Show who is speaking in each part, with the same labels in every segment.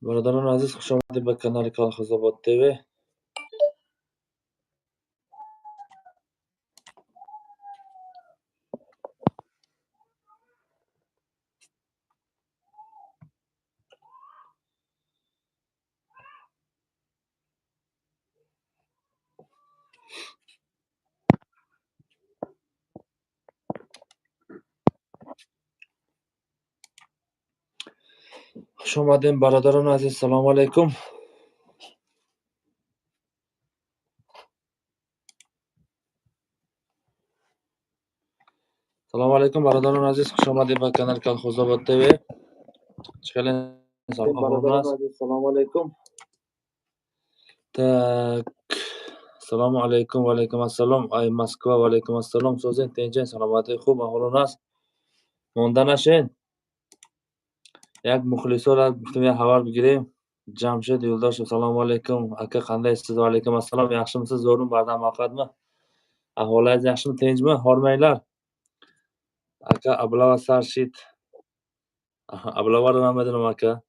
Speaker 1: Бародарони азиз, хуш омадед ба канали Колхозобод ТВ. Хуш омадем, бародарони азиз, салому алайкум. Салому алайкум, бародарони азиз, хуш омадед ба канали Колхозобод ТВ. Чӣ хеле бародарони азиз, салому алайкум. Так, салому алайкум, ва алайкум ассалом. Ай Москва, ва алайкум ассалом. Созен, тинҷен, саломатӣ хуб, аҳволон аст. Монда нашен. Як мухлисора гуфтем, як хабар бигирем. Ҷамшед Юлдошев, салому алайкум. Ака, қандайсиз? Ва алайкум ассалом. Yaxshimisiz? Zo'rmi, bardam ovqatmi? Ahvolingiz yaxshimi, tinchmi? Hormanglar. Aka, ablava sarshit. Ablavara намедонам, ака.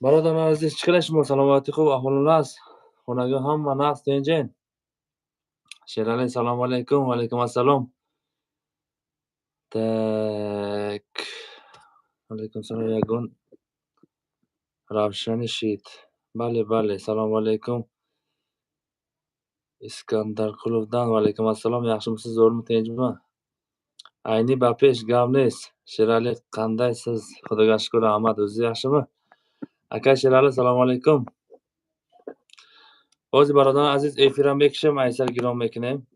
Speaker 1: Бародарони азиз, чӣ хеле шумо, саломатӣ хуб, аҳволон аст? Хонагиҳо ҳама нағз, тинҷен? Шерали, салому алайкум, ва алайкум ассалом. Так, алайкум салом, ягон равшанӣ шид. Бале, бале, салому алайкум. Искандарқуловдан, ва алайкум ассалом, yaxshimisiz, zo'rmi, tinchmi? Ayni ба пеш, гап нест. Шерали, қандайсиз? Xudoga shukur, rahmat, o'zingiz yaxshimi? Aka Шерали, салому алайкум. Ҳозир, бародарони азиз, эфирам мекушем, айсар гирон мекунем.